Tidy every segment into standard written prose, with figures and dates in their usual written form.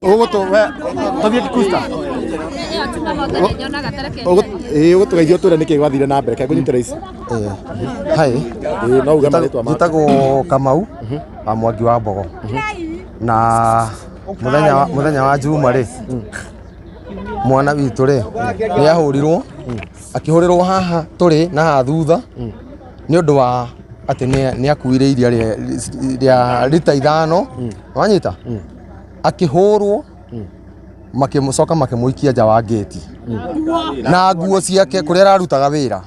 Ũgũtũ we tũthiĩ Kusta. Ĩĩ ũgũtũgeithia ũtwĩre nĩkĩ gwathire na mbere. Reke ngũnyitĩre ici. Hi. Ĩĩ no uge marĩtwa maku. Njĩtagwo Kamau wa Mwangi wa Mbogo. Na mũthenya wa Juma rĩ, mwana witũ rĩ, nĩ ahũrirwo, akĩhũrĩrwo haha tũrĩ na haha thutha nĩ ũndũ wa atĩ nĩ akuire iria rĩa rita 5, wanyita? Akĩhũrwo, makĩmũcoka makĩmũikia nja wa ngĩti na nguo ciake kũrĩa ararutaga wĩra,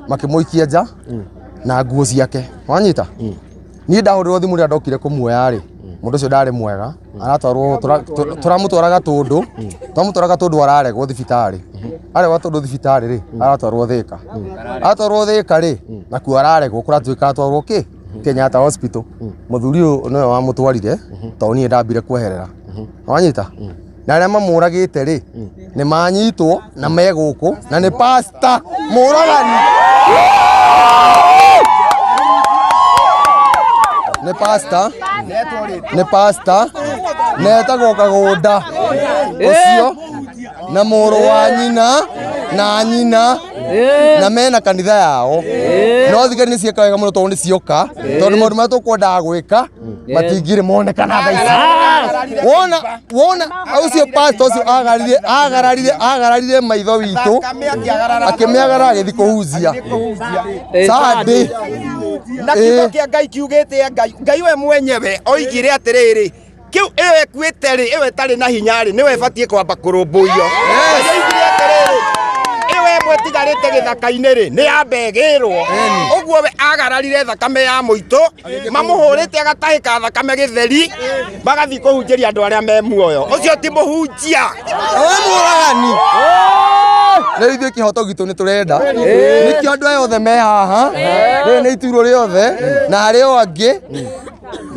makĩmũikia nja na nguo ciake, wanyita? Niĩ ndahũrĩrwo thimũ rĩrĩa ndokire kũmuoya rĩ, mũndũ ũcio ndarĩ mwega, aratwarwo, tũramũtwara Gatũndũ, twamũtwara Gatũndũ araregwo thibitarĩ, aregwo Gatũndũ thibitarĩ rĩ, aratwarwo Thĩka, atwarwo Thĩka rĩ, nakuo araregwo, kũratuĩka atwarwo kĩ Kenyatta Hospital. Mũthuri ũyũ nĩwe wamũtwarire tondũ niĩ ndambire kweherera, wanyita? Na arĩa mamũragĩte rĩ, nĩ manyitwo na me gũkũ, na nĩ pastor mũragani, nĩ pastor, nĩ pastor na etagwo Kagũnda ũcio na mũrũ wa nyina na nyina na mena kanitha yao. No thigari nĩ ciĩka wega mũno tondũ nĩ cioka, tondũ maũndũ marĩa tũkwendaga gwĩka matingirĩ monekana thaa ici. Wona wona ũcio pastor ũcio agararire agararire agararire maitho witũ, akĩmĩagarara agĩthiĩ kũhunjia Sunday. Na kiugo kĩa Ngai kiugĩte, Ngai Ngai we mwenyewe oigire atĩrĩrĩ, kĩu ĩyo ĩkuĩte rĩ, ĩyo ĩtarĩ na hinya rĩ, nĩwe ĩbatiĩ kwamba kũrũmbũiyo. Ngai oigire atĩrĩrĩ, ĩyo ĩmwe ĩtigarĩte gĩthaka-inĩ rĩ, nĩ yambe ĩgĩrwo. Ũguo we agararire thakame ya mũitũ, mamũhũrĩte agatahĩka thakame gĩtheri, magathiĩ kũhunjĩria andũ arĩa me muoyo. Ũcio ti mũhunjia. We mũragani. Rĩu ithuĩ kĩhoto gitũ nĩ tũrenda, nĩkĩo andũ aya othe me haha, rĩrĩ nĩ iturwo rĩothe na harĩ o angĩ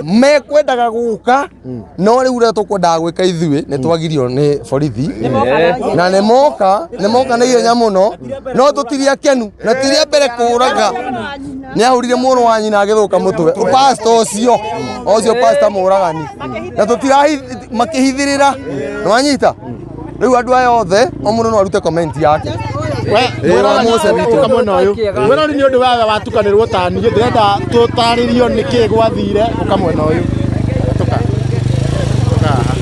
mekwendaga gũka, no rĩu ũrĩa tũkwendaga gwĩka ithuĩ nĩ twagirio nĩ borithi, na nĩ moka, nĩ moka na ihenya mũno, no tũtirĩ akenu na ti rĩa mbere kũraga. Nĩ ahũrire mũrũ wa nyina agĩthũka mũtwe, pastor ũcio ũcio pastor mũragani, na tũtirahi makĩhithĩrĩra, nĩwanyita? Rĩu andũ aya othe o mũndũ no arute comment yake. Ĩĩ, wa Mose witũ. Ũka mwena ũyũ. Mwĩrori, nĩ ũndũ wawe watukanĩrwo ta niĩ, ndĩrenda tũtarĩrio nĩkĩ gwathire. Ũka mwena ũyũ. Tũka. Tũka haha.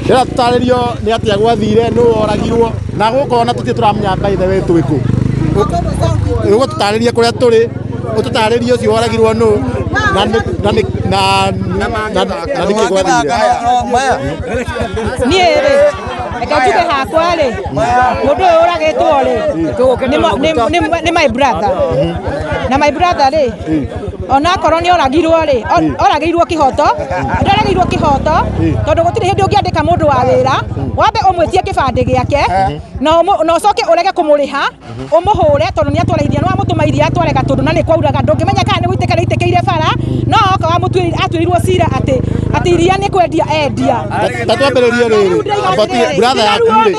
Ndĩrenda tũtarĩrio nĩ atĩa gwathire, nũ woragirwo, na gũkũ ona tũtirĩ tũramenya by the way twĩ kũ. Ũgũtũtarĩria kũrĩa tũrĩ, ũtũtarĩrie ũcio woragirwo nũ, na nĩ na nĩ na na na nĩkĩ gwathire. Maya. Niĩ rĩ, reke njuge hakwa rĩ, mũndũ ũyũ ũragĩtwo rĩ, nĩ my brother, na my brother rĩ, onakorwo nĩ oragirwo rĩ, oragĩirwo kĩhoto, ndoragĩirwo kĩhoto, tondũ gũtirĩ hĩndĩ ũngĩandĩka mũndũ wa wĩra wambe ũmwĩtie kĩbandĩ gĩake na ũcoke ũrege kũmũrĩha, ũmũhũre tondũ nĩ atwara iria, nĩ wamũtũma iria atware Gatũndũ na nĩ kwauraga, ndũngĩmenya kana nĩ gũitĩka rĩitĩkĩire bara, no oka wamũtuĩrĩire, atuĩrĩirwo cira atĩ iria nĩ kwendia endia. Ta twambĩrĩrie rĩrĩ, amba tige brother yaku rĩ,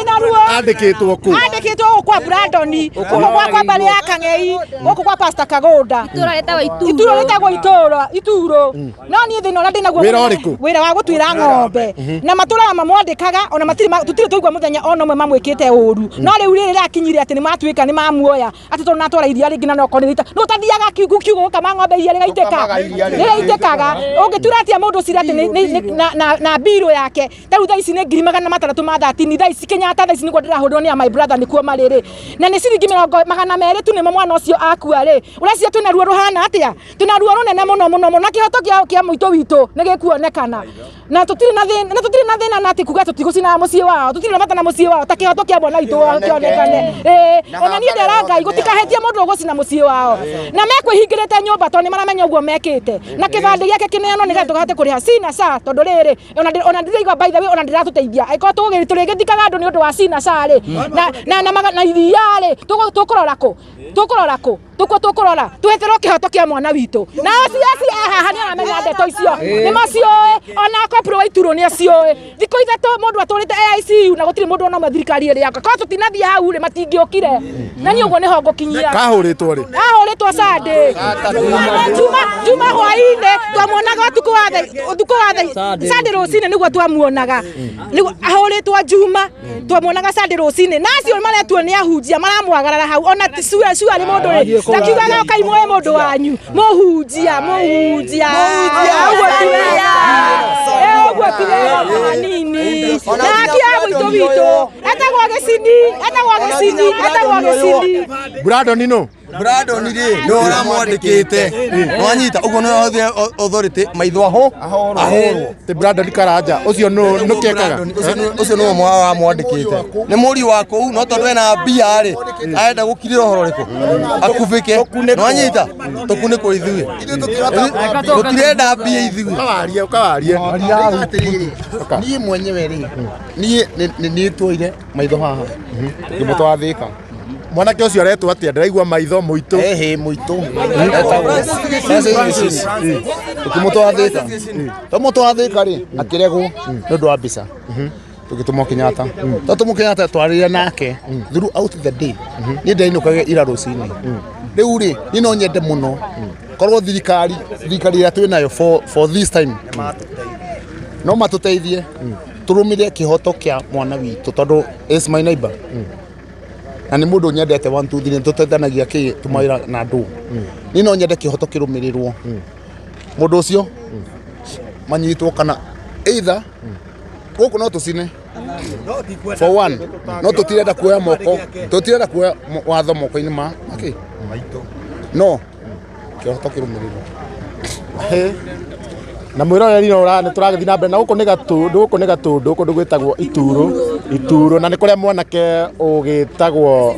andĩkĩtwo kũ? Andĩkĩtwo gũkũ kwa Brandon, gũkũ kwa mbarĩ ya Kang'ei, gũkũ kwa Pastor Kagũnda. Itũra rĩtagwo Ituro. Ituro rĩtagwo Itũra, Ituro. No niĩ thĩna ũrĩa ndĩnaguo Wĩra mũnene, ũrĩkũ? wĩra wa gũtuĩra ng'ombe, na matũraga mamwandĩkaga, ona matirĩ tũtirĩ twaigua mũthenya ona ũmwe mamwĩkĩte ũru, no rĩu rĩrĩ rĩrakinyire atĩ nĩ matuĩka nĩ mamuoya atĩ tondũ natwara iria rĩngĩ na nokorwo nĩ rĩita, nũ ũtathiaga kiugo kiugo gũkama ng'ombe iria rĩgaitĩka, rĩgaitĩkaga, ũngĩtura atĩa mũndũ cira atĩ na mbirũ yake? Ta rĩu thaa ici nĩ 613,000 thaa ici Kenyatta, thaa ici nĩguo ndĩrahũrĩrwo nĩ a my brother, nĩkuo marĩ rĩ, na nĩ ciringi 200 tu nĩmo mwana ũcio akua rĩ. Ũreciria twĩna ruo rũhana atĩa? Twĩna ruo rũnene mũno mũno mũno, na kĩhoto kĩa mũitũ witũ nĩ gĩkuonekana, na tũtirĩ na thĩna, na tũtirĩ na thĩna na atĩ kuga tũtigũcinaga mũciĩ wao, tũtirĩ na bata na mũciĩ wao, ta kĩhoto kĩa mwana witũ kĩonekane. Ĩĩ, ona niĩ ndera Ngai gũtikahetie mũndũ ũgũcina mũciĩ wao, na mekwĩhingĩrĩte nyũmba tondũ nĩ maramenya ũguo mekĩte, na kĩbandĩ gĩake kĩneanwo nĩgetha tũkahote kũrĩha sina sa, tondũ rĩrĩ ona ndĩraigua by the way ona ndĩratũteithia, angĩkorwo tũrĩgĩthikaga andũ nĩ ũndũ wa sina sa rĩ, na iria rĩ, tũkũrora kũ, tũkũrora kũ? Tukuo tukurora tweterwo kihoto kia mwana witu na OCS ahaha ni aramenya ndeto icio ni maciũĩ ona kopro wa ituro ni aciũĩ thikũ ithatũ mũndũ atũrĩte AICU na gũtirĩ mũndũ ona ũmwe thirikari ĩrĩ yaka korwo tũtinathiĩ hau rĩ matingĩũkire na niĩ ũguo nĩho ngũkinyia. Kahũrĩtwo rĩ? Ahũrĩtwo Sunday Juma Juma hwaĩ-inĩ twamuonaga ũtukũ wa thaa ũtukũ wa thaa Sunday rũcinĩ nĩguo twamuonaga nĩguo ahũrĩtwo Juma twamuonaga Sunday rũcinĩ na acio maretuo nĩ ahunjia maramwagarara hau ona ti cua cua nĩ mũndũ rĩ ndakiugaga ũkai muoe mũndũ wanyu mũhunjia mũhunjia ũguo ti wega ũguo ti wega ona hanini na haki ya mũitũ witũ etagwo Gĩcini etagwo Gĩcini etagwo Gĩcini. Brandon no Brandon rĩ nĩwe ũramwandĩkĩte nĩwanyita ũguo nĩwe ahũthĩre authority maitho aho ahũrwo. Ti Brandon Karanja ũcio nũ nũkĩekaga? Ũcio nĩwe wamwandĩkĩte nĩ mũriũ wa kũu no tondũ ena mbia rĩ arenda gũkirĩra ũhoro ũrĩkũ akubĩke nĩwanyita tũkunĩkwo ithuĩ tũtirenda mbia ithuĩ. Ũkawarie ũkawarie. Niĩ mwenyewe rĩ niĩ nĩ tuoire maitho haha ngĩmũtwara Thĩka. Mwanake ũcio aretwo atĩa? Ndĩraigua maitho mũitũ. Ehe mũitũ Francis tũkĩmũtwara Thĩka twamũtwara Thĩka rĩ akĩregwo nĩ ũndũ wa mbica tũgĩtũmwo Kenyatta twatũmwo Kenyatta twarĩire nake throughout the day niĩ ndĩrainũkaga ira rũcinĩ rĩu rĩ niĩ no nyende mũno korwo thirikari thirikari ĩrĩa twĩ nayo for this time no matũteithie tũrũmĩrĩre kĩhoto kĩa mwana witũ tondũ is my neighbor na nĩ mũndũ nyendete 1 2 3 tũteithanagia kĩ tũmawĩra na andũ niĩ no nyende kĩhoto kĩrũmĩrĩrwo mũndũ ũcio manyitwo kana either gũkũ no tũcine for one no tũtirenda kuoya moko tũtirenda kuoya watho moko-inĩ ma makĩ no kĩhoto kĩrũmĩrĩrwo. Na mwĩroreri no ũra nĩ tũragĩthiĩ na mbere na gũkũ nĩ Gatũndũ gũkũ nĩ Gatũndũ kũndũ gwĩtagwo Ituro Ituro na nĩ kũrĩa mwanake ũgĩtagwo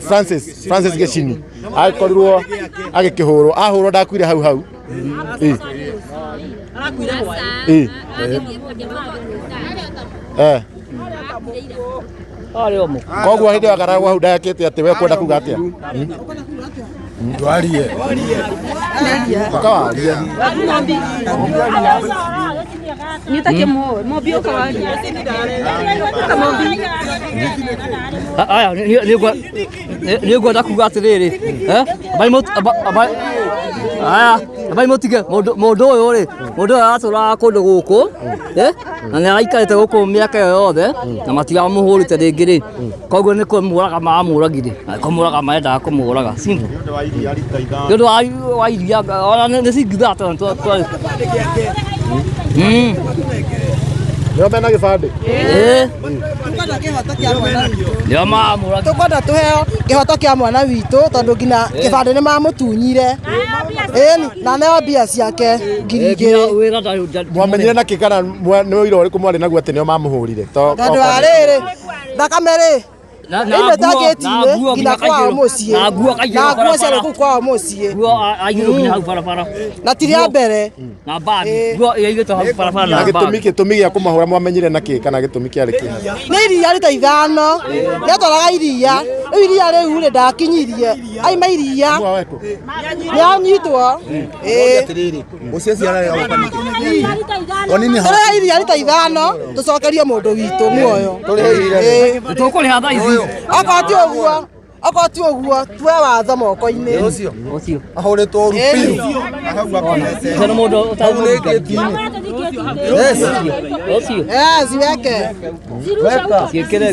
Francis Francis Gĩcini agĩkorirwo agĩkĩhũrwo ahũrwo ndakuire hau hau. Koguo hĩndĩ ĩyo agaragwo hau ndayakĩte atĩ we kwenda kuga atĩa? Ndwarie. Ũkawaria. Aya nĩ ngwenda kuga atĩrĩrĩ aya ambai mũtige mũndũ ũyũ rĩ mũndũ ũyũ aratũraga kũndũ gũkũ na nĩ araikarĩte gũkũ mĩaka ĩyo yothe na matiramũhũrĩte rĩngĩ rĩ koguo nĩ kũmũraga maramũragire kũmũraga marendaga kũmũraga simple nĩ ũndũ wa iria ona nĩ ciringi 5 Nĩo mena gĩbandĩ? Nĩo maramũragire. Tũkwenda tũheo kĩhoto kĩa mwana witũ tondũ nginya kĩbandĩ nĩ mamũtunyire ĩni na neo mbia ciake 2000. Mwamenyire na kĩ kana nĩ ũira ũrĩkũ mwarĩ naguo atĩ nĩo mamũhũrire? Tondũ wa rĩrĩ thakame rĩ ĩimĩte ngĩti-inĩ nginya kwao mũciĩ na nguo na nguo ciarĩ kũu kwao mũciĩ nguo aigĩrwo nginya hau barabara na ti rĩa mbere na bagi nguo ĩigĩtwo hau barabara na gĩtũmi gĩtũmi gĩa kũmahũra mwamenyire na kĩ kana gĩtũmi kĩarĩ kĩ? Nĩ iria rita 5 nĩatwaraga iria rĩu iria rĩu rĩ ndakinyirie aima iria nĩanyitwo. Tũrĩhe iria rita 5 tũcokerie mũndũ witũ muoyo. Tũkũrĩha thaa ici. Okorwo ti ũguo okorwo ti ũguo tuoe watho moko-inĩ. Ũcio ahũrĩtwo rupiu ũcio nĩ mũndũ ũtarĩ ũcio Yes, weke. Ciĩkĩre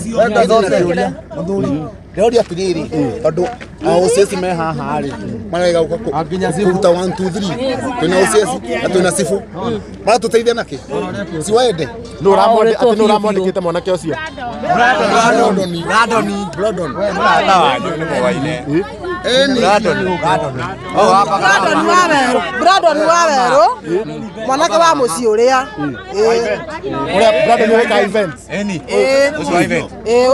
Ndĩroria atĩrĩrĩ tondũ OCS me haha rĩ marega gũka kũruta 1 2 3 twĩna OCS na twĩna cibũ maratũteithia nakĩ si waende Nũ ũramwandĩkĩte mwanake ũcio? Brandon Brandon wa werũ mwanake wa mũciĩ ũrĩa Ũrĩa Brandon ũreka events?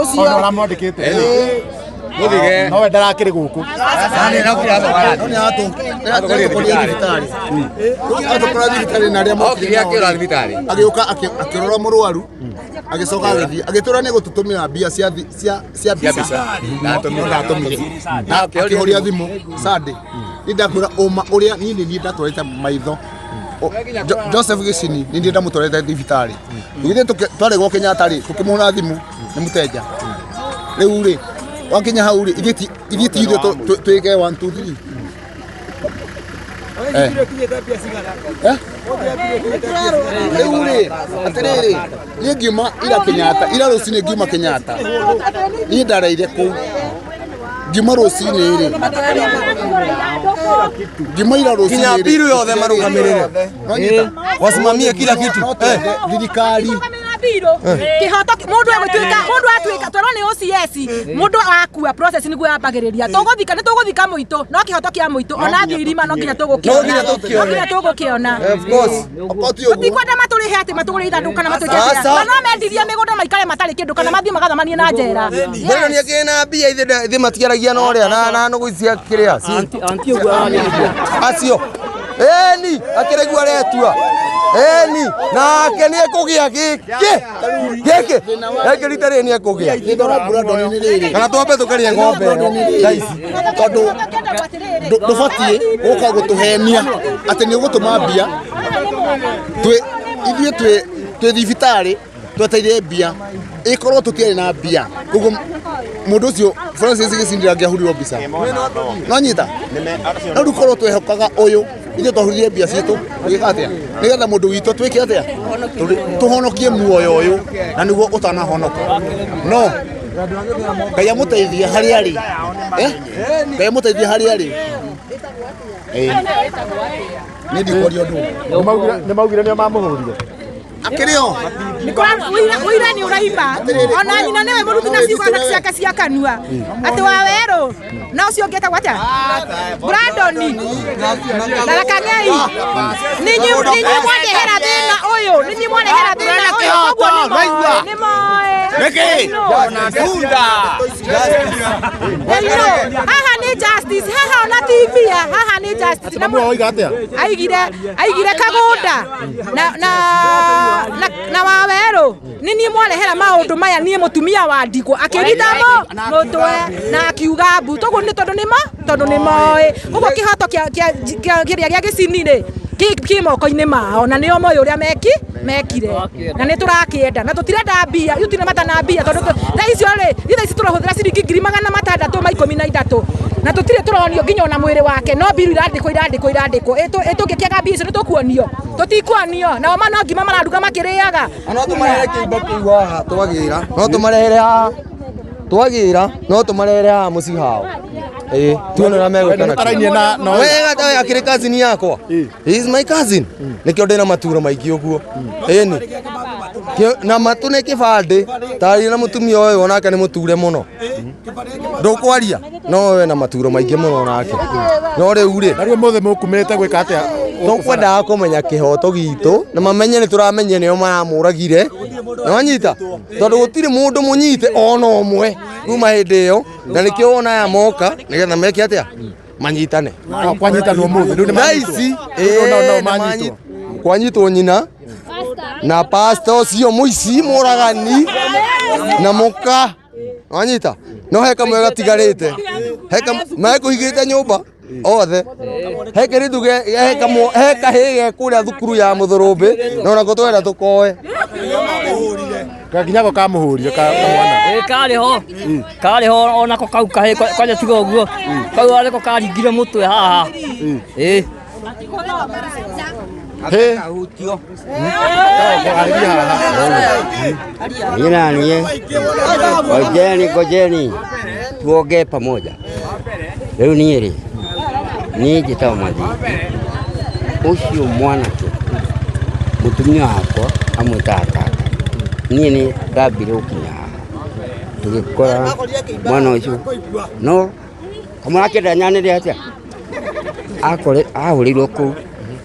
Ũcio Ũramwandĩkĩte? Nowe ndarakĩrĩ gũkũ. Atũkora thibitarĩ na arĩa mokire nao rĩ, agĩũka akĩrora mũrwaru, agĩcoka agĩthiĩ agĩtũra nĩ gũtũtũmĩra mbia cia cia mbica, no ndatũmire na akĩhoria thimũ Sunday. Niĩ ndakwĩra ũma ũrĩa niĩ nĩ niĩ ndatwarĩte maitho Joseph Gĩcini, nĩ niĩ ndamũtwarĩte thibitarĩ. Tũgĩthiĩ twarĩgwo Kenyatta rĩ, tũkĩmũhũra thimũ nĩ mũtenja. Rĩu rĩ, wakinya hau rĩ, ithuĩ ti ithuĩ twĩke 1 2 3. Eh. Eh? Rĩu rĩ, atĩrĩrĩ, niĩ ngiuma ira Kenyatta, ira rũcinĩ ngiuma Kenyatta, niĩ ndareire kũu, ngiuma rũcinĩ rĩ, ngiuma ira rũcinĩ Nginya rĩ, mbiru yothe marũgamĩrĩre. Nwanyita? Wasimamie kila kitu. No twende thirikari Kihoto mundu egwituika, mundu atuika twerwo ni OCS, mundu akua process niguo yambagiriria. Tuguthika ni tuguthika muitu, no kihoto kia muitu ona thie irima no nginya tugukiona. No nginya tũkĩone. No nginya tugukiona. Of course. Okorwo ti ũguo Tutikwenda matũrĩhe atĩ matũgũre ithandũkũ kana matwĩke atĩa. Aca. Na no mendirie mĩgũnda maikare matarĩ kĩndũ kana mathiĩ magathamanie na njera. Mbere nĩ akĩrĩ na mbia ithe matigaragia na ũrĩa na nũgũ cia kĩrĩa. Anti ũguo aranĩria. Acio. Eni akĩrĩgua aretua. Eni nake nĩ ekũgĩa gĩkĩ. Gĩkĩ. Gĩkĩ rita rĩrĩ nĩ ekũgĩa. Thĩna wa Brandon nĩ rĩrĩ. Kana twambe tũkarie ng'ombe ĩyo. Thaa ici. Tondũ ndũbatiĩ gũka gũtũhenia atĩ nĩ ũgũtũma mbia, twĩ ithuĩ twĩ thibitarĩ tweteire mbia, ĩkorwo tũtiarĩ na mbia, koguo mũndũ ũcio Francis Gĩcindi angĩahurirwo mbica no nyita no rĩu korwo twehokaga ũyũ, ithuĩ twahurire mbia citũ tũgĩka atĩa nĩgetha mũndũ witũ twĩke atĩa, tũhonokie muoyo ũyũ na nĩguo ũtanahonoka. No Ngai amũteithie harĩa arĩ. Eh? Ngai amũteithie harĩa arĩ. Eh. Niĩ ndikwaria ũndũ. Nĩ maugire nĩo mamũhũrire. Akĩrĩ o. Wĩira nĩ ũraima ona nyina nĩwe mũruti na ciugo ciake cia kanua atĩ wa werũ na ũcio ũngĩ etagwo atĩa, Brandon na Kang'ei, ninyi mwandehera thĩna ũyũ, ninyi mwarehera thĩna ũyũ, koguo nĩ moĩ Nĩkĩ? Bunda. Hello, haha nĩ justice, haha ona ti mbia, haha nĩ justice. Na Mamu oiga atĩa? Aigire kagunda na wawerũ nĩ niĩ mwarehera maũndũ maya, niĩ mũtumia wa ndigwa akĩrinda mũtwe na akiuga mbu toguo nĩ tondũ nĩmo tondũ nĩ moĩ koguo kĩhoto kĩrĩa gĩa Gĩcini rĩ kĩ moko-inĩ mao na nĩo moĩ ũrĩa mekire na nĩ tũrakĩenda na tũtirenda mbia, ithuĩ tũtirĩ mata na mbia tondũ thaa icio rĩ, thaa ici tũrahũthĩra ciringi 613,000 na tũtirĩ tũronio nginya ona mwĩrĩ wake, no mbiru irandĩkwo irandĩkwo irandĩkwo. Ĩ tũngĩkĩaga mbia icio nĩ tũkuonio? Tũtikuonio. Nao ma no ngima mararuga makĩrĩaga. Na no tũmarehere kĩimbo kĩu haha twagĩra, no tũmarehere haha twagĩra, no tũmarehere haha mũciĩ hao. Ĩĩ, tuone ũrĩa megwĩka nakĩo. Arainie na ũyũ. Wega ta akĩrĩ cousin yakwa. He is my cousin. Nĩkĩo ndĩna maturo maingĩ ũguo. Ĩni. Na matũ nĩ kĩbandĩ. Tarĩ na mũtumia ũyũ onake nĩ mũture mũno. Ndũkwaria no we na maturo maingĩ mũno onake. No rĩu rĩ, Na rĩu ũmũthĩ mũkumĩte gwĩka atĩa? Tũkwendaga kũmenya kĩhoto gitũ na mamenye nĩ tũramenye nĩo maramũragire. Nĩwanyita? Tondũ gũtirĩ mũndũ mũnyite ona ũmwe kuma hĩndĩ ĩyo, na nĩkĩo wona aya moka nĩgetha meke atĩa, manyitane. No, kwanyitanwo ũmũthĩ rĩu nĩ Thaa manyitwo. ici Rĩu no ĩĩ, nĩ manyitwo. kwanyitwo nyina na pastor ũcio mũici mũragani na mũka, wanyita, no he kamwe gatigarĩte, he kamwe mekũhingĩte nyũmba othe, he kĩrĩtu he kamwe, he kahĩĩ ge kũrĩa thukuru ya mũthũrũmbĩ, no nako twenda tũkoe. Nginya ko kamũhũrire kamwana. Ĩ karĩ ho, karĩ ho onako kau kahĩ kwanja tiga ũguo kau arĩko karingire mũtwe haha ĩ. Hĩ. Arĩria haha. Niĩ na niĩ, ngojeni, ngojeni tuongee pamoja. Rĩu niĩ rĩ, niĩ njĩtagwo Mathii. Ũcio mwanake mũtumia wakwa amwĩtaga tata. Niĩ nĩ ndambire gũkinya haha tũgĩkora mwana ũcio, no kamwana kenda nyanĩre atĩa akore ahũrĩirwo kũu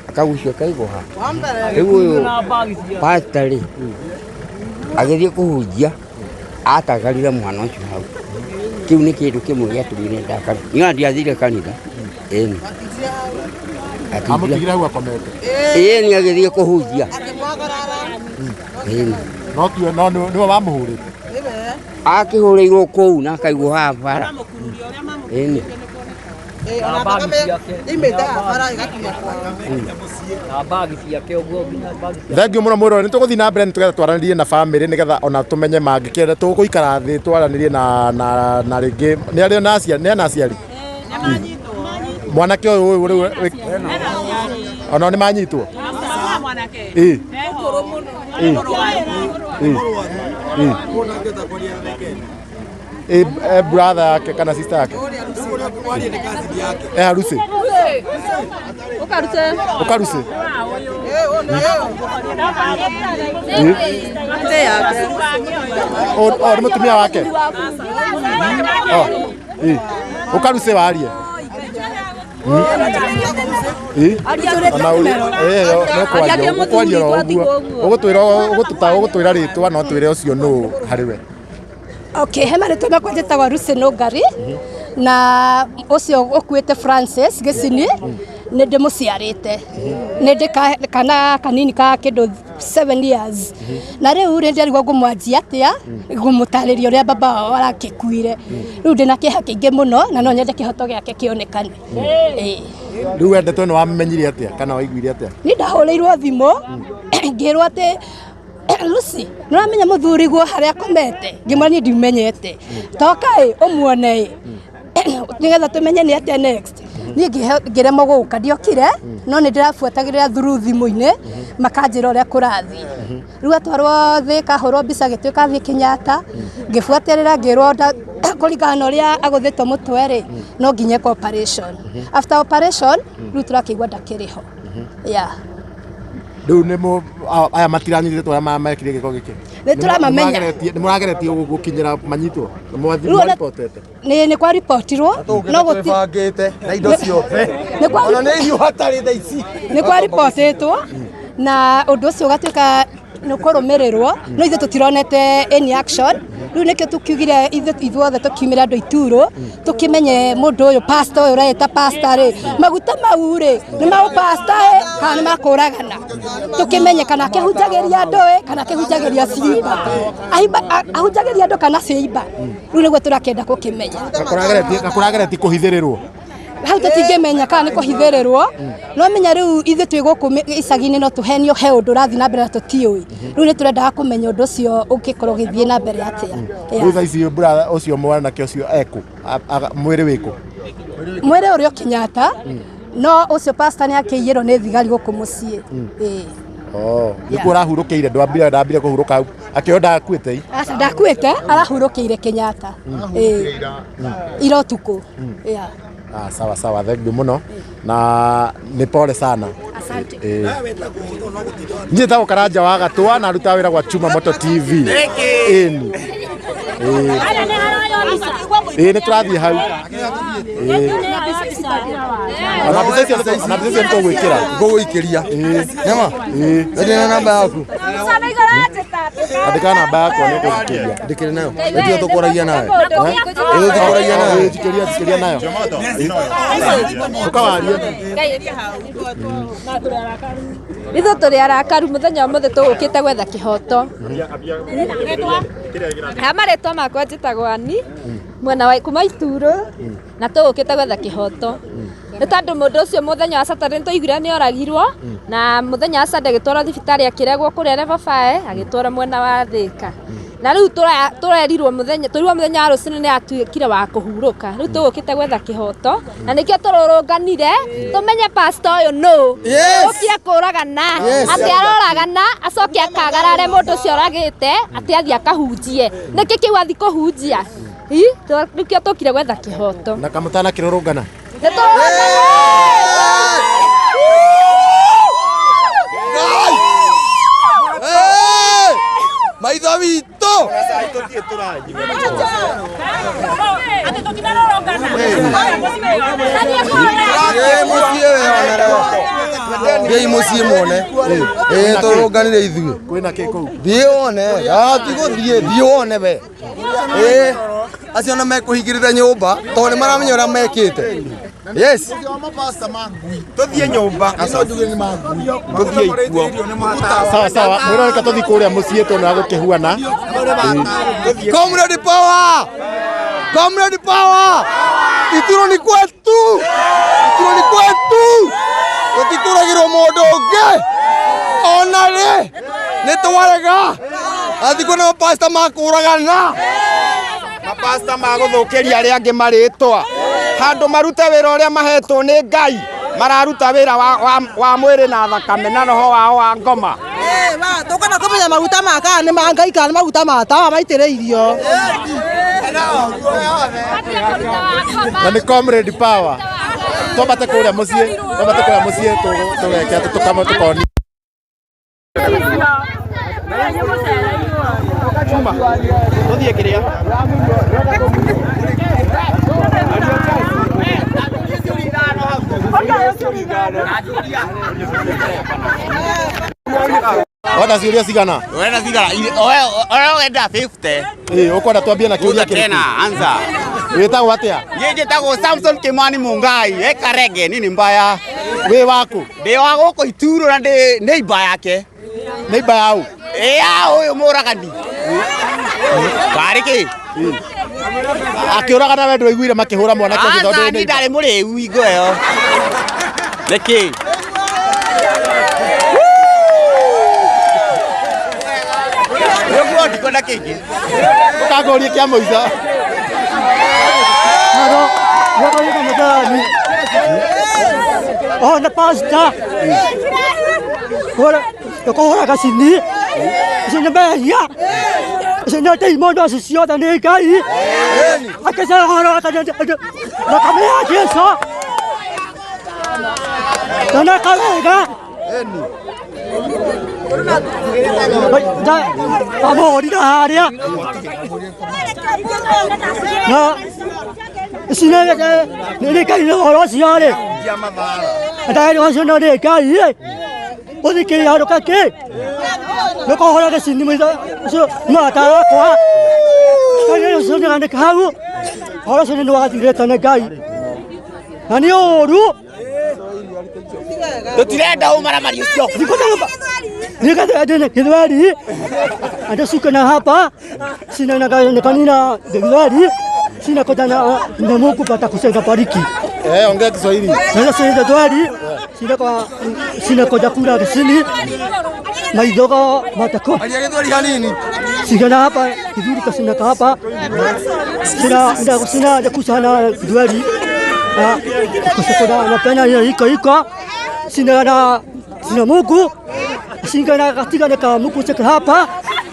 akagucio kaigwo haha. Rĩu ũyũ pastor rĩ, agĩthiĩ kũhunjia atagarire mwana ũcio hau. Kĩu nĩ kĩndũ kĩmwe gĩatũmire ndakare. Niĩ ona ndiathire kanitha. Ĩni. Akĩnjĩra Amũtigire hau akomete. Ĩni agĩthiĩ kũhunjia. Ĩni. No tiwe no nĩwe wamũhũrĩte. Akĩhũrĩirwo kũu na akaigwo haha bara. Ĩni. Na bagi ciake ũguo nginya bagi ciake. Thengiũ mũno mwĩrore nĩ tũgũthiĩ na mbere nĩ tũgetha twaranĩrie na bamĩrĩ nĩgetha ona tũmenye mangĩkĩenda tũgũikara thĩ twaranĩrie na na na rĩngĩ nĩ arĩ na aciari nĩ ana aciari mwanake ũyũ ũyũ rĩu onao nĩ manyitwo Ĩ. Ĩ. Ĩ. Ĩ. Ĩ, e brother yake kana sister yake e harusi ukaruse o o nĩ mũtumia wake o ĩ ũkaruse warie ĩ ona ũrĩ ĩ no kwaria ũkwaria oro ũguo ũgũtwĩra ũgũtũta ũgũtwĩra rĩtwa no twĩre ũcio nũ harĩ we. Okay, he marĩtwa makwa njĩtagwo Lucy Nũngari na ũcio ũkuĩte Francis Gĩcini nĩ ndĩmũciarĩte nĩ ndĩ kana kanini ka kĩndũ 7 years na rĩu rĩ ndĩrarigwo ngũmwanjia atĩa ngũmũtarĩria ũrĩa baba wao arakĩkuire. Rĩu ndĩna kĩeha kĩingĩ mũno na no nyende kĩhoto gĩake kĩonekane. Ĩĩ. Rĩu wendetwo nĩ wamenyire atĩa kana waiguire atĩa? Niĩ ndahũrĩirwo thimũ ngĩrwo atĩ Lucy nĩ ũramenya mũthuriguo harĩa akomete, ngĩmwĩra niĩ ndimenyete, toka ĩ ũmuone ĩ nĩgetha tũmenye nĩ atĩa next. Niĩ ngĩremwo gũka, ndiokire no nĩ ndĩrabuatagĩrĩra through thimũ-inĩ makanjĩra ũrĩa kũrathiĩ. Rĩu atwarwo Thĩka ahũrwo mbica agĩtuĩka athiĩ Kenyatta, ngĩbuatĩrĩra ngĩrwo kũringana na ũrĩa agũthĩtwo mũtwe rĩ no nginya ekwo operation. After operation rĩu tũrakĩigua ndakĩrĩ ho. Yeah. Rĩu nĩ mũ aya matiranyitĩtwo arĩa mekire gĩko gĩkĩ? Nĩ tũramamenya. Nĩ mũrageretie gũkinyĩra manyitwo? Nĩ Rĩu ona- mwaribotete? Nĩ kwa ripotirwo no gũti Twĩbangĩte na indo ciothe. Nĩ kwa- Ona nĩ ihiũ hatarĩ thaa ici. Nĩ kwa ripotĩtwo na ũndũ ũcio ũgatuĩka nĩ kũrũmĩrĩrwo no ithuĩ tũtironete any action. Rĩu nĩkĩo tũkiugire ithuothe tũkiumĩre andũ iturũ tũkĩmenye mũndũ ũyũ pastor ũyũ ũreĩta pastor rĩ maguta mau rĩ nĩ ma pastor ĩ kana nĩ makũragana, tũkĩmenye kana akĩhunjagĩria andũ ĩ kana akĩhunjagĩria ciimba. Ahunjagĩria andũ kana ciimba. Rĩu nĩguo tũrakĩenda gũkĩmenya. Na kũrageretie kũhithĩrĩrwo? Hau tũtingĩmenya kana nĩ kũhithĩrĩrwo no menya rĩu ithuĩ twĩ gũkũ icagi-inĩ no tũhenio he ũndũ ũrathiĩ na mbere na tũtiũĩ. Rĩu nĩ tũrendaga kũmenya ũndũ ũcio ũngĩkorwo ũgĩthiĩ na mbere atĩa. Rĩu thaa ici brother ũcio mwanake ũcio ekũ? Mwĩrĩ wĩkũ? Mwĩrĩ ũrĩ o Kenyatta no ũcio pastor nĩ akĩiyĩrwo nĩ thigari gũkũ mũciĩ. Ĩĩ. Oh, nĩkuo ũrahurũkĩire ndwambire ndambire kũhurũka hau akĩo ndakuĩte i? Aca ndakuĩte arahurũkĩire Kenyatta. Ĩĩ. Ira ũtukũ. Yeah. Ah, sawa sawa, thank you mũno na nĩ pole sana. Asante. Niĩ njĩtagwo Karanja wa Gatũa na ndutaga wĩra gwa Chuma Moto TV. Ĩni. Ĩĩ. Ĩĩ nĩ tũrathiĩ hau. Ĩĩ. Ona mbica icio ona mbica icio nĩ tũgwĩkĩra. Ngũgũikĩria. Nyama. Ĩĩ. Ndĩ na namba yaku. Andĩka namba yakwa nĩ ũkũnjikĩria. Ndĩkĩrĩ nayo. Ĩtio tũkwaragia nayo. Ĩtio tũkwaragia nayo. Ĩĩ, njikĩria njikĩria nayo. Ũkawarie. Ithuĩ tũrĩ arakaru mũthenya ũmũthĩ tũgũkĩte gwetha kĩhoto. Ha marĩtwa makwa njĩtagwo Ani mwena wa kuma Iturũ na tũgũkĩte gwetha kĩhoto. Nĩ tondũ mũndũ ũcio mũthenya wa Saturday nĩ twaiguire nĩ oragirwo na mũthenya wa Sunday agĩtwarwo thibitarĩ akĩregwo kũrĩa level 5 agĩtwarwo mwena wa Thĩka. Na rĩu tũrerirwo mũthenya tũrirwo mũthenya wa rũcinĩ nĩ atuĩkire wa kũhurũka. Rĩu tũgũkĩte gwetha kĩhoto na nĩkĩo tũrũrũnganire tũmenye pastor ũyũ nũ ũkire kũragana atĩ aroragana acoke akagarare mũndũ ũcio oragĩte atĩ athiĩ akahunjie. Nĩkĩ kĩu athiĩ kũhunjia? Nĩkĩo tũkire gwetha kĩhoto. Na kamũtana kĩrũrũngana. Maitho witũ. Ĩ mũciĩ wĩonere. Thiĩi mũciĩ muone. Ĩĩ tũrũnganire ithuĩ. Kwĩna kĩ kũu? Thiĩ wone. Ah, ti gũthiĩ, thiĩ wone we. Ĩĩ. Acio na mekũhingĩrĩra nyũmba tondũ nĩ maramenya ũrĩa mekĩte. Yes. Tuthiĩ nyũmba. Tuthiĩ ikuo. Sawa sawa, mwĩrore reke tũthiĩ kũrĩa mũciĩ tuone ũrĩa gũkĩhuana. Comrade power! Comrade power! Ituro ni kwetu! Ituro ni kwetu! Tũtikũragĩrwo mũndũ ũngĩ! Ona rĩ! Nĩ twarega! Athikũ nĩ mapasta makũragana! Mapasta magũthũkĩria arĩa angĩ marĩtwa. Handũ marute wĩra ũrĩa mahetwo nĩ Ngai, mararuta wĩra wa, wa, wa mwĩrĩ na thakame na roho wao wa ngoma. Tũkwenda kũmenya maguta ma kana nĩ ma Ngai kana nĩ maguta ma tawa maitĩrĩirio. Na nĩ comrade power. Twambate kũrĩa mũciĩ, twambate kũrĩa mũciĩ tũgeke atĩ tũkama tũkonia. Tuthiĩ kĩrĩa? Wenda ciũria cigana? Wenda cigana? Ũrĩa wenda 50. Ĩĩ, ũkwenda twambie na kĩũria kĩrĩkũ? Tena, anza. Wĩtagwo atĩa? Niĩ njĩtagwo Samson Kimani Mungai, e Karenge, nini mbaya. Wĩ waku? Ndĩ wa gũkũ Ituro na ndĩ neighbor yake. Neighbor yau? Ĩ ya ũyũ mũragani. Karĩ kĩ? Akĩũragana we ndwaiguire makĩhũra mwanake ũcio tondũ Aca wĩ niĩ neighbor. ndarĩ mũrĩu hingo ĩyo. Nĩkĩ? Nĩguo ndikwenda kĩngĩ. Ũkangũrie kĩa mũico. Oh, na pasta. Ora, kũhũra gacini. Icio nĩ mehia. Icio nĩ ndaimono icio ciothe nĩ Ngai. Akĩcara horo thakame ya Jesu. Toneka wega. Amũhũrire harĩa. Na ici nĩ nĩ Ngai nĩ ũhoro ũcio rĩ. Ndagĩtarĩ ũcio no nĩ Ngai rĩ. Ũthikĩrĩria handũ kakĩ. Nĩ kũhũra gĩcini ũcio mũrata wakwa. Ngai ũcio nĩ hau. Ũhoro ũcio nĩ wathirĩte nĩ Ngai. Na nĩ ũũru. Tũtirenda ũmaramari ũcio. Nikatene Githweri andasuka na hapa sina na na kanina Githweri sina kota na na Mungu pata kusenga pariki. Eh, ongea Kiswahili. Sasa sina Githweri sina kwa sina koja kula kisini maidogo matako. Aria Githweri hanini. Sina na hapa Githuri kasina ka hapa sina nda sina nda kusana Githweri na kusakona na pena ya iko iko sina na sina Mungu sina na katika na ka Mungu sika hapa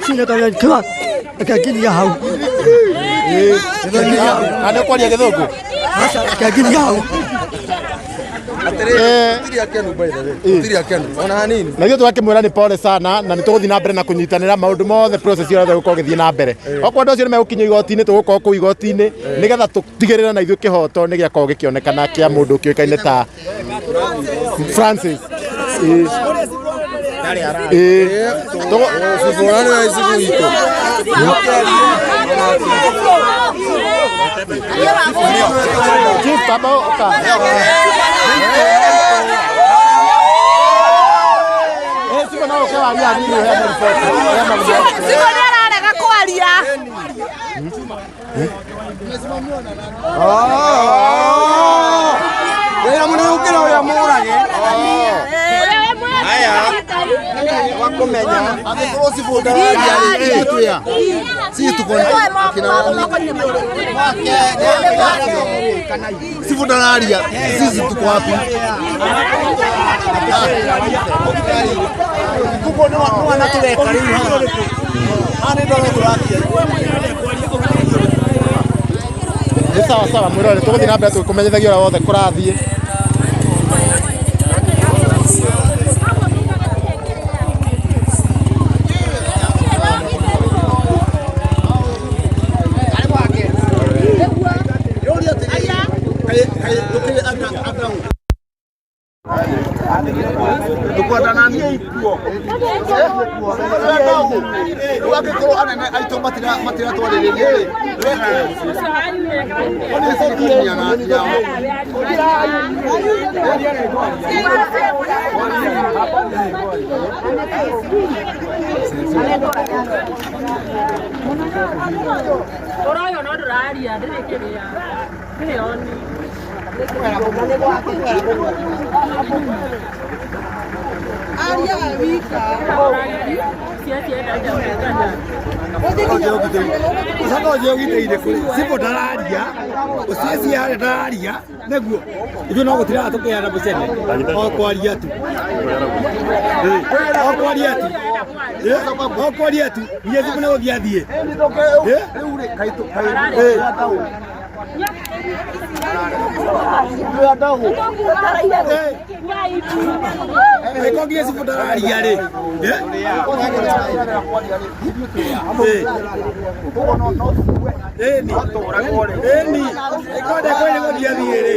sina ka kwa akagini ya hau Na nĩ kwaria gĩthũngũ? Akagini ya hau. Tũtirĩ akenu by the way. Tũtirĩ akenu. Ona hanini. Na ithuĩ tũgakĩmwĩra nĩ pole sana na nĩ tũgũthiĩ na mbere na kũnyitanĩra maũndũ mothe process yothe gũkorwo ĩgĩthiĩ na mbere. Okorwo andũ acio nĩ megũkinyio igoti-inĩ tũgũkorwo kũu igoti-inĩ nĩgetha tũtigĩrĩre na ithuĩ kĩhoto nĩ gĩakorwo gĩkĩonekana kĩa mũndũ ũkĩũĩkaine ta Francis. Ĩĩ. Ĩĩ. Bũrani wa icigo itũ. Chief, tamba ũka. Eh, Simo no ũke warie hanini ũheane report. Ũheane report. Simo nĩ ararega kwaria. Wĩra mũnene ũkĩra ũrĩa mũrage. Aya. Wakũmenya. Angĩkorwo cibũ ndararia rĩ, ithuĩ twĩ a? Sisi tuko akina Cibũ ndararia, sisi tuko wapi? Koguo nĩ wanatũreka rĩu haha. Haha nĩ ndoro tũrakia. Nĩ sawa sawa mwĩrore tũgũthiĩ na mbere tũkũmenyithagia ũrĩa wothe kũrathiĩ. Angĩkorwo anene aitũ matiratwarĩrĩria rĩ, Ũroywo no ndũraria ndĩrĩ kĩrĩa ndĩrĩ oni. Aria wika. Ũcoka ũthiĩ ũgitĩire kũrĩ cibũ ndararia ũcieci harĩa ndararia nĩguo ithuĩ no gũtiraga tũkĩheana mũcene o kwaria tu o kwaria tu o kwaria tu nginya cibũ nĩ gũthiĩ athiĩ. Angĩkorwo nginya cibũ ndararia rĩ, ĩni ĩni ĩkorwo ndekwenda gũthiĩ athiĩ rĩ.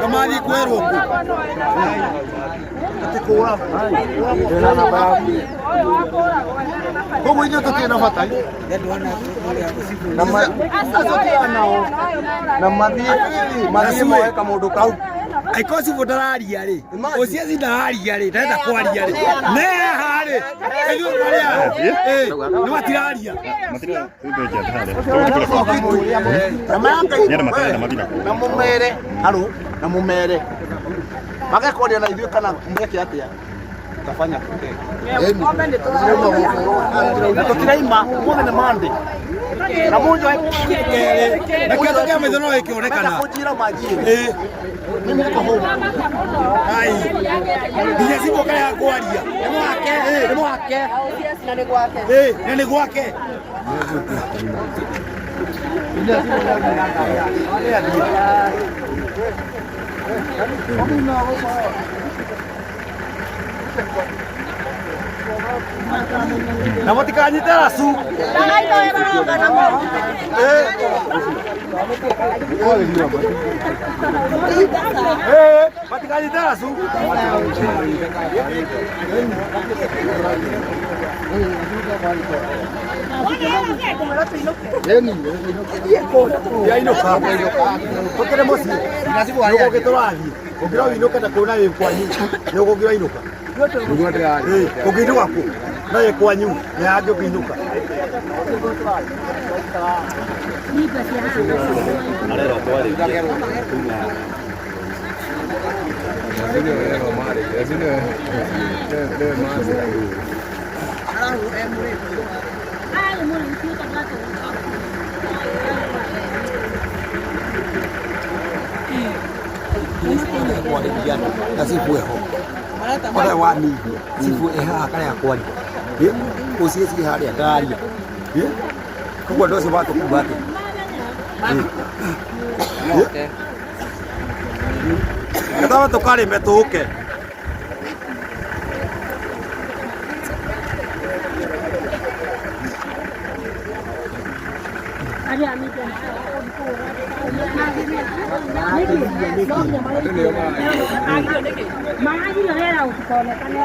Kamathiĩ kwerwo kũ? Koguo ithuĩ tũtirĩ na bata. Na mathiĩ mathiĩ moe kamũndũ kau. Angĩkorwo cibũ ndararia rĩ, ũcieci ndararia rĩ, ndarenda kwaria rĩ, ne haha rĩ, ithuĩ twarĩ haha, nĩ matiraria. Na mũmere haro na mũmere magekwaria na ithuĩ kana meke atĩa tafanya na tũtiraima ũmũthĩ nĩ Monday na mũnjoe Na kĩoto kĩa maitho no gĩkĩonekana. Kũnjira manjire mimi niko home. Ai, nginya cibũ karĩa kwaria nĩ mwake, nĩ mwake, Na nĩ gwake. Na nĩ gwake. Na mũtikanyite racu. Matikanyite racu. Yainũka tũkĩrĩ mũciĩ nĩgũkĩ tũrathiĩ ũngĩra ũinũke na kũu na wĩ kwanyu nĩũkũngĩra inũka ũngĩinũka kũ na wĩ kwanyu nĩ hangĩ ũngĩinũka. Kwarĩria na cibũ eho ũrĩa wa media cibũ e haha karĩa kwaria ũcieci harĩa ndararia, koguo andũ acio matũkua atĩa? Twambe tũkarĩme tũke. Magagio wĩra ũtikonekane.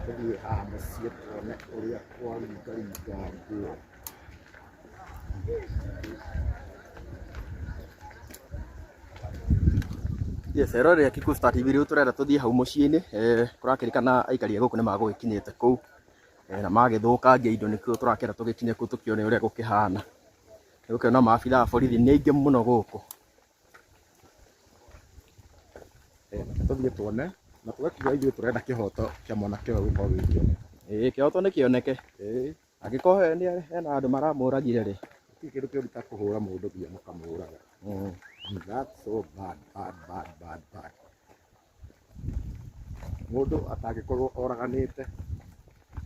Tũthiĩ haha mũciĩ tuone ũrĩa kwaringaringa nguo. Yes, eroreri a Kikuyu Star TV, rĩu tũrenda tũthiĩ hau mũciĩ-inĩ, kũrakĩrĩkana aikari a gũkũ nĩ magũgĩkinyĩte kũu, na magĩthũkangia indo nĩkĩo tũrakĩenda tũgĩkinye kũu tũkĩone ũrĩa gũkĩhana. Nĩ gũkĩona maabitha a borithi nĩ aingĩ mũno gũkũ. Tũthiĩ tuone na tũgakiuga ithuĩ tũrenda kĩhoto kĩa mwanake ũyũ gĩkorwo gĩkĩoneka. Ĩĩ kĩhoto nĩ kĩoneke. Angĩkorwo hena andũ maramũragire rĩ, Gũtirĩ kĩndũ kĩũru ta kũhũra mũndũ nginya mũkamũraga. That's so bad, bad, bad, bad, bad. Mũndũ atangĩkorwo oraganĩte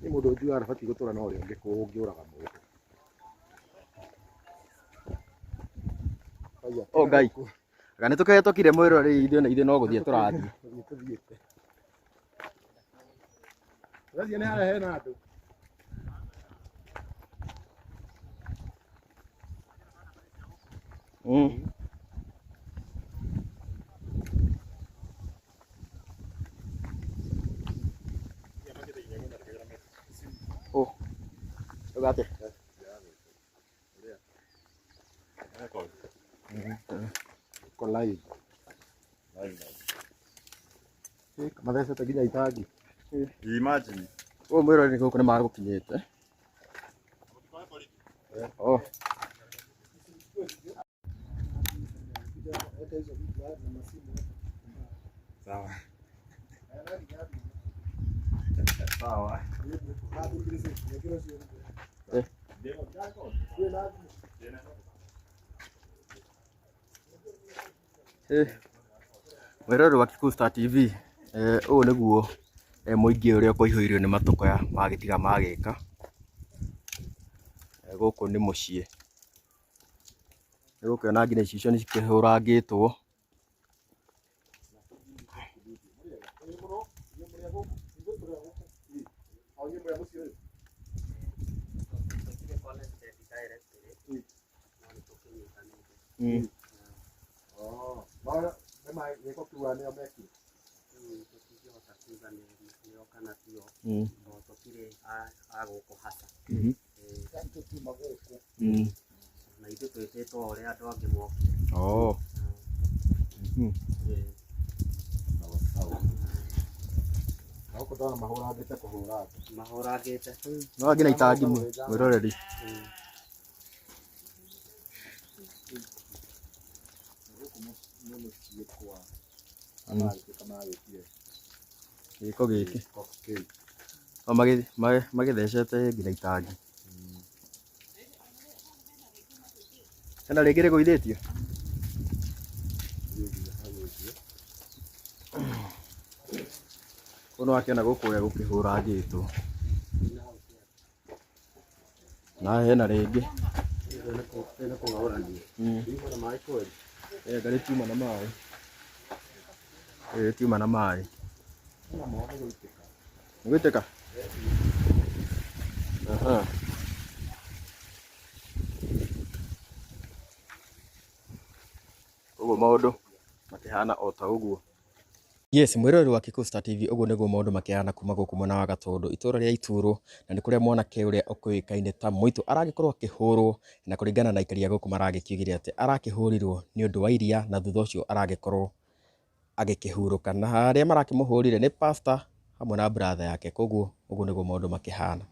nĩ mũndũ njugaga ndabatiĩ gũtũra na ũrĩa ũngĩ ũngĩũraga mũndũ. O Ngai. Anga nĩ tũkĩhetũkire mwĩroreri ithuĩ na ithuĩ no gũthiĩ tũrathiĩ. Gũthiĩ tũthiĩte. Tũrathiĩ nĩ harĩa hena andũ. Oh. Uga atĩa? Ko live. Mathecete nginya itangi. Imagine. Ũyũ mwĩroreri gũkũ nĩ magũkinyĩte. Oh. Sawa. Sawa. Eh. Eh. Mwĩroreri wa Kikuyu Star TV, eh, ũyũ nĩguo eh, mũingĩ ũrĩa ũkũihũirio nĩ matũkũya magĩtiga magĩka. Eh, gũkũ nĩ mũciĩ. Nĩũgũkĩona nginya icicio nĩ cikĩhũrangĩtwo. Mm. Oh, nĩ gĩko kiuga nĩo mekire. Mm. Tũtirĩ a gũkũ hasa. Mhm. Tũtiuma gũkũ. Na ithuĩ twĩtĩtwo o ũrĩa andũ angĩ mokire. Oh. Mhm. Sawa sawa. Na gũkũ ndona mahũrangĩte kũhũranga. Mahũrangĩte. No nginya itangi mwĩroreri. Gũkũ nĩ mũciĩ kwa magĩtuĩka magĩkire Gĩko gĩkĩ. gĩko kĩu. No magĩthecete nginya itangi. Hena rĩngĩ rĩgũithĩtio? Ũyũ nĩwakĩona gũkũ ũrĩa gũkĩhũrangĩtwo. Na hena rĩngĩ. Nĩ kũng'aũrania. Mm. Riuma na maĩ kweli. Eh, anga rĩtiuma na maĩ. Rĩrĩ rĩtiuma na maĩ. Nĩ gũitĩka? Aha. Ũguo maũndũ makĩhana o ta ũguo. Yes, mwĩroreri wa Kikuyu Star TV, ũguo nĩguo maũndũ makĩhana kuma gũkũ mwena wa Gatũndũ, itũũra rĩa Iturũ, na nĩ kũrĩa mwanake ũrĩa ũkĩũĩkaine ta Mũitũ aragĩkorwo akĩhũrwo, na kũringana na aikari a gũkũ maragĩkiugire atĩ arakĩhũrirwo nĩ ũndũ wa iria, na thutha ũcio aragĩkorwo agĩkĩhurũka, na harĩa marakĩmũhũrire nĩ pastor hamwe na brother yake, koguo ũguo nĩguo maũndũ makĩhana.